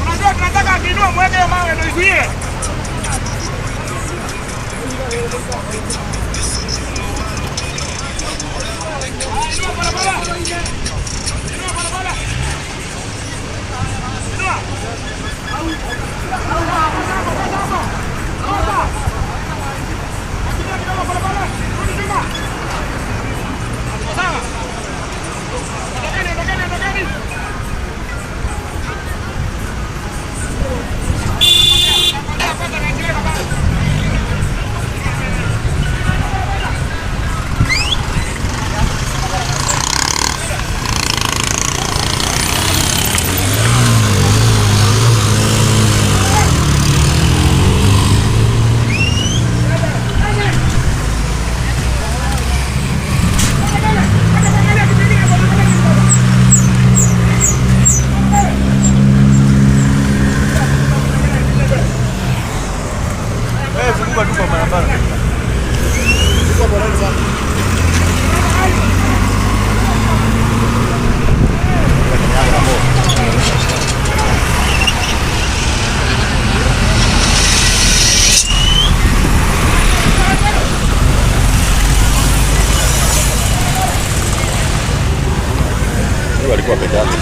Unajua tunataka akiinua mweke hiyo mawe ndio izuie. Inua barabara. Inua barabara. Inua. Achilia kidogo barabara. Rudi nyuma. Sawa. Ondokeni, ondokeni, ondokeni. Huyu alikuwa peke yake.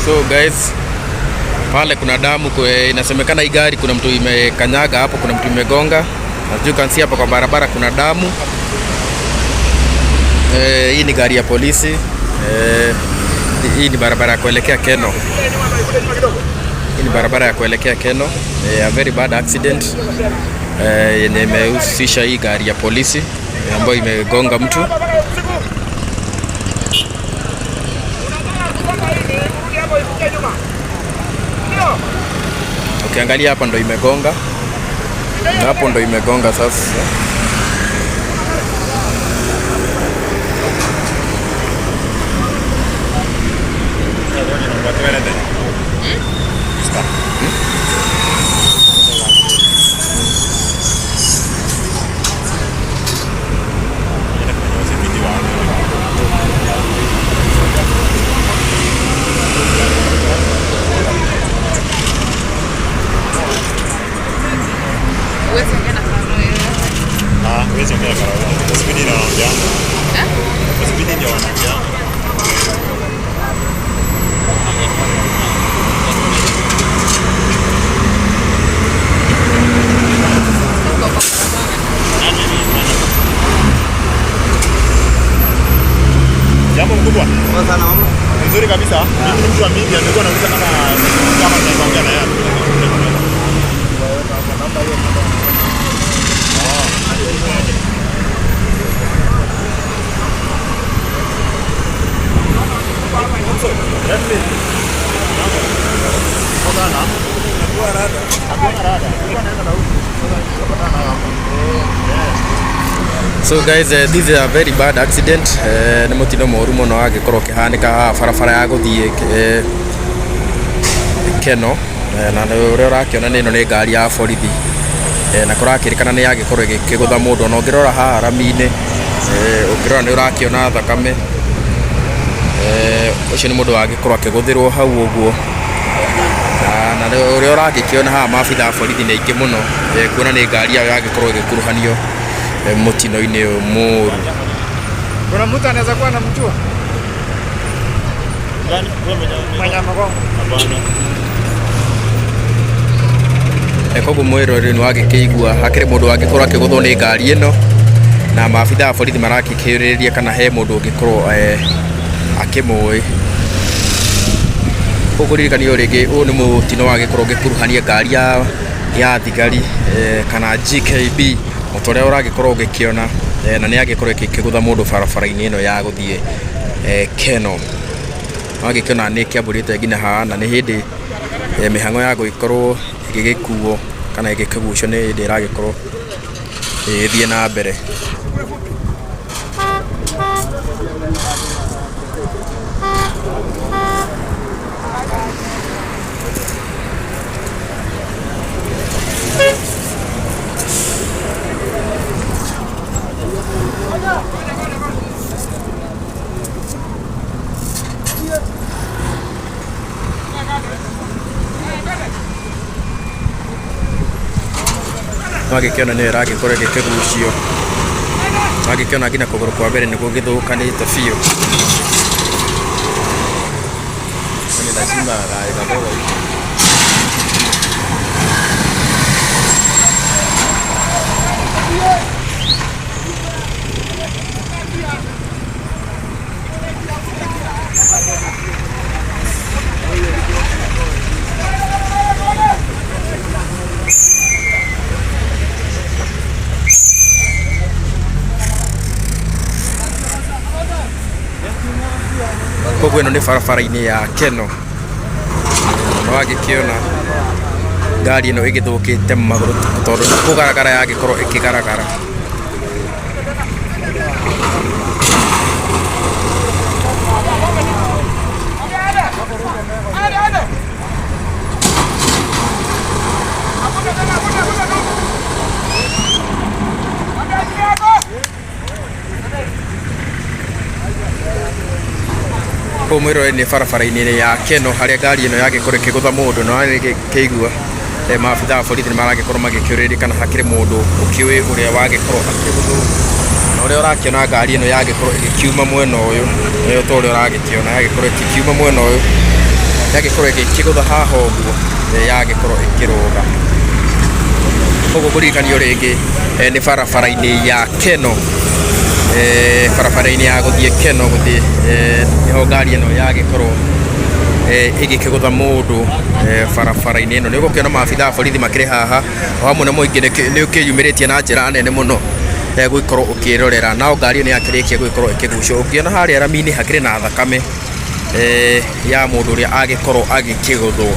So guys, pale kuna damu inasemekana hii gari kuna mtu imekanyaga hapo, kuna mtu imegonga. As you can see hapa kwa barabara kuna damu. Hii ni gari ya polisi. Hii ni barabara ya kuelekea Keno. Hii ni barabara ya kuelekea Keno. A very bad accident yenye imehusisha hii gari ya polisi ambayo imegonga mtu. Ukiangalia hapa ndo imegonga na hapo ndo imegonga sasa. Huwezi ongea na Karo yoyote. Ah, huwezi ongea karao. Spidi ndio wanaongeanga. Spidi ndio wanaongeanga. Uko kwa barabara. Jambo mkubwa. Nzuri kabisa. Mimi ni mtu wa media, nilikuwa nauliza kama kama tunaweza ongea na yeye. So guys, this is a very bad accident. Nĩ mũtino mũru mũno wagĩkorwo ũkĩhanĩka haha barabara ya gũthiĩ Keno. Na nĩ ũrĩa ũrakĩona nĩ ĩno nĩ ngari ya borithi. Na kũrakĩrĩkana nĩ yagĩkorwo ĩgĩkĩgũtha mũndũ. Ona ũngĩrora haha rami-inĩ, ũngĩrora nĩ ũrakĩona thakame. Ũcio nĩ mũndũ wagĩkorwo akĩgũthĩrwo hau ũguo. Na ũrĩa ũragĩkĩona haha maabitha a borithi nĩ aingĩ mũno, kuona nĩ ngari yao yagĩkorwo ĩgĩkuruhanio mũtino-inĩ ũyũ mũru. Kuna mtu anaweza kuwa anamjua Gani? Wewe mwenye mwenye amegonga. Hapana. Koguo mwĩroreri nĩ wagĩkĩigua hakĩrĩ mũndũ wangĩkorwo akĩgũthwo nĩ ngari ĩno na maabitha a borithi marakĩkĩũrĩrĩria kana he mũndũ ũngĩkorwo akĩmũĩ. Koguo ririkanio rĩngĩ ũyũ nĩ mũtino wagĩkorwo ũgĩkuruhania ngari ya thigari kana GKB o ta ũrĩa ũragĩkorwo ũgĩkĩona, na nĩ yagĩkorwo ĩgĩkĩgũtha mũndũ barabara-inĩ ĩno ya gũthiĩ Keno. Wagĩkĩona nĩ ĩkĩambũrĩte nginya haha na nĩ hĩndĩ mĩhang'o ya gũgĩkorwo ĩgĩgĩkuo kana ĩgĩkĩgucio nĩ hĩndĩ ĩragĩkorwo ĩgĩthiĩ na mbere. Wagĩkĩona nĩyo ĩragĩkorwo ĩgĩkĩgucio. Wagĩkĩona nginya kũgũrũ kwa mbere nĩ gũgĩthũkanĩte biũ. Ni lazima ikabeba hivi. Koguo ĩno nĩ barabara-inĩ ya Keno. Na wagĩkĩona ngari ĩno ĩgĩthũkĩte magũrũ tondũ nĩ kũgaragara yagĩkorwo ĩkĩgaragara. Kũu mwĩrore nĩ barabara-inĩ ya Keno harĩa ngari ĩno yagĩkorwo ĩkĩgũtha mũndũ na wagĩkĩigua maabitha a borithi nĩ maragĩkorwo magĩkĩũrĩrĩria kana hakĩrĩ mũndũ ũkĩũĩ ũrĩa wagĩkorwo akĩgũthwo. Na ũrĩa ũrakĩona ngari ĩno yagĩkorwo ĩgĩkiuma mwena ũyũ, nĩyo ta ũrĩa ũragĩkĩona yagĩkorwo ĩgĩkiuma mwena ũyũ, yagĩkorwo ĩgĩkĩgũtha haha ũguo, yagĩkorwo ĩkĩrũga. Koguo ngũririkanio rĩngĩ nĩ barabara-inĩ ya Keno, barabara-inĩ ya gũthiĩ Keno gũthiĩ, nĩho ngari ĩno yagĩkorwo ĩgĩkĩgũtha mũndũ barabara-inĩ ĩno. Nĩ ũgũkĩona maabitha a borithi makĩrĩ haha o hamwe na mũingĩ nĩ ũkĩyumĩrĩtie na njĩra nene mũno gũgĩkorwo ũkĩrorera. Nao ngari ĩno yakĩrĩkia gũgĩkorwo ĩkĩgucio, ũngĩona harĩa rami-inĩ hakĩrĩ na thakame ya mũndũ ũrĩa agĩkorwo agĩkĩgũthwo.